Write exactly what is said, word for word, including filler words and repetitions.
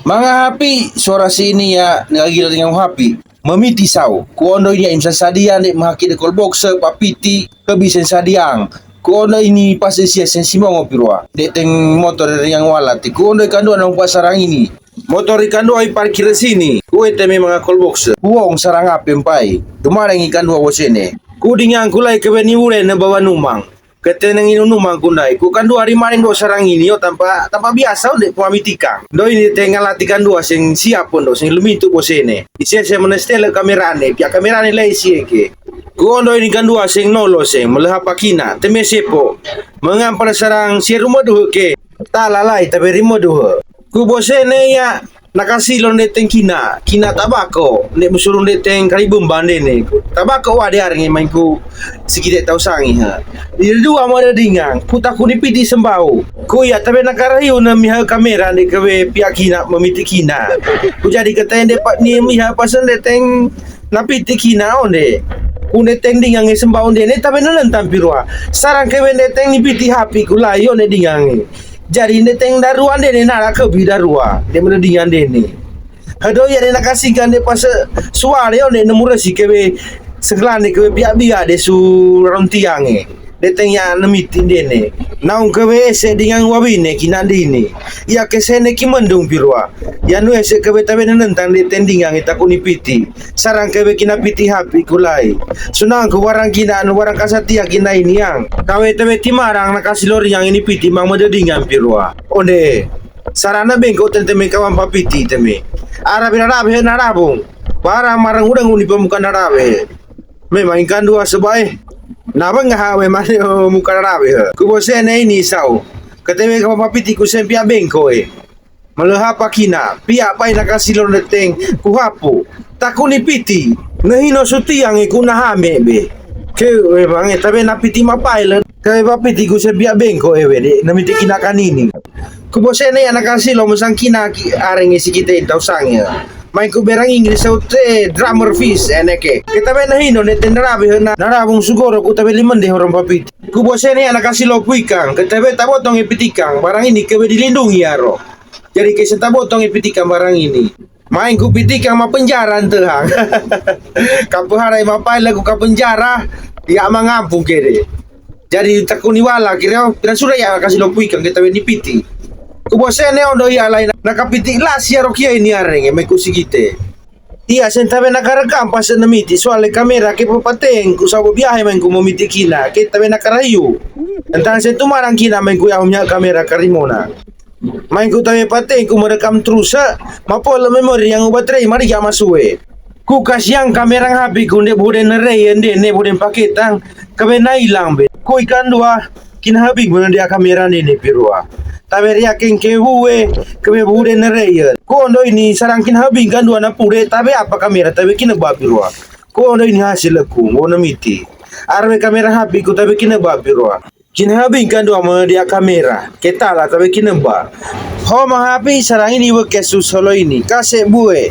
Manga hapi, sora si ini ya, nagagila dengan hapi. Mamiti sau. Kuondo ini ya imsan sadiang, de mahaki de kolbokse, papiti, kebi sen sadiang. Kuondo ini pase sia sen simongo pirua. De teng motor de yang walati. Kuondo ikandua nang pasarang ini. Motor ikandua iparkir sini. Kue teme manga kolbokse. Kuong sarang ape mpai. Dumareng ikandua wosene. Kudingang kulai kebeni ule ne bawa numang. Keteneng inu numang kunai. Ku kandua rimane do sarang ini yo tampa, tampa biasa onde pamamitikang. Do ini tengalati kandua seng siap ondo seng lumintu bosene. Ise se menestele kamerane, pia kamerane lai sieke. Kuondo ini kandua seng nolo seng, meleha pakina, teme sepo. Mengampar sarang sia rumah duhe ke. Talalai tabe rimah duhe. Ku bosene ya, nakasi lo nde teng kina, kina tabako, nde musuru nde teng kali bumba nde ne. Tabako wade areng main ku sikite tau sangi ha. Di dua mo ada dingang, ku takuni piti sembau. Ku ya tabe nakarahiu na miha kamera nde kewe pia kina mamiti kina. Ku jadi ketende pat ni miha pasen nde teng napiti kina onde. Ku nde teng dingang e sembau nde ne tabe nelen tampirua. Sarang kewe nde teng ni piti hapi ku lai onde dingang e. Jadi nde teng darua nde ne nara kebi darua. Nde mene dingang nde ne. Hado ya nde nakasiga nde pase suale onde ne muresi kewe segelane kewe bia-bia de su rontiange. Nde teng ya nemiti nde ne. Naung kewe ese dingang wabine kina nde ini. Ya kesene kimendung pirua. Ya nu ese kewe tabe nenen tang nde teng dingang e takuni piti. Sarang kewe kina piti hapi kulai. Sunang ku warang kina anu warang kasatia kina ini yang. Kawe tabe timarang nakasi lori yang ini piti mang mede dingang pirua. Onde. Sarana bengko tente me kawan papiti teme. Ara bina rabe na rabung. Bara marang udang uni pemukan rabe. Memang ikan dua sebai. Naba ngaha we mane muka rabe. Ku bosene ini sau. Keteme kawan papiti ku sempia bengko e. Meleha pakina, pia pai nakasi lo neteng, ku hapu. Takuni piti, nehino sutiang e ku nahame be. Ke we bange tabe na piti mapai le. Ke ba piti ku sebia bengko ewe de, namiti kina kanini. Ku bosene ya nakasi lo musang kina ki areng isi kite intau sange. Main ku berang Inggris saute drummer fish eneke. Ke tabe nehino neteng rabe na, narabung sugoro ku tabe limende horom papiti. Ku bosene ya nakasi lo puikang, ke tabe tabotong e pitikang, barang ini kewe dilindungi aro. Jadi kesen tabotong e pitikang barang ini. Main ku pitikang ma penjara ntehang. Kapu harai mapai lagu ka penjara, ya mangampung kede. Jadi takuni wala kire, pina sura ya kasi lo puikang kita weni piti. Ku bosene ondo ya lain, nakapiti la sia rokia ini areng, me ku sigite. Iya, sentabe nakarekam pas nemiti, soale kamera ke papateng, ku sabo biahe main ku momiti kina, ke tabe nakarayu. Entang sentumarang kina main ku ya humya kamera karimona. Main ku tabe pateng ku merekam terus, eh, mapole memori yang ubatrei mari ya masue. Ku kasiang kamera hapi ku nde bude nerei ende ne bude paketang, kabe nailang be. Ku ikan dua, kina habi mena dia kamera nene pirua. Tabe ria kengke bue, kabe bude nerei. Ku ondo ini sarang kina habi ikan dua na pude, tabe apa kamera, tabe kina ba pirua. Ku ondo ini hasil aku, wona miti. Arbe kamera hapi ku tabe kina ba pirua. Kina habi ikan dua mena dia kamera, ketala tabe kina ba. Ho mahapi sarang ini we kesus holo ini, kase bue.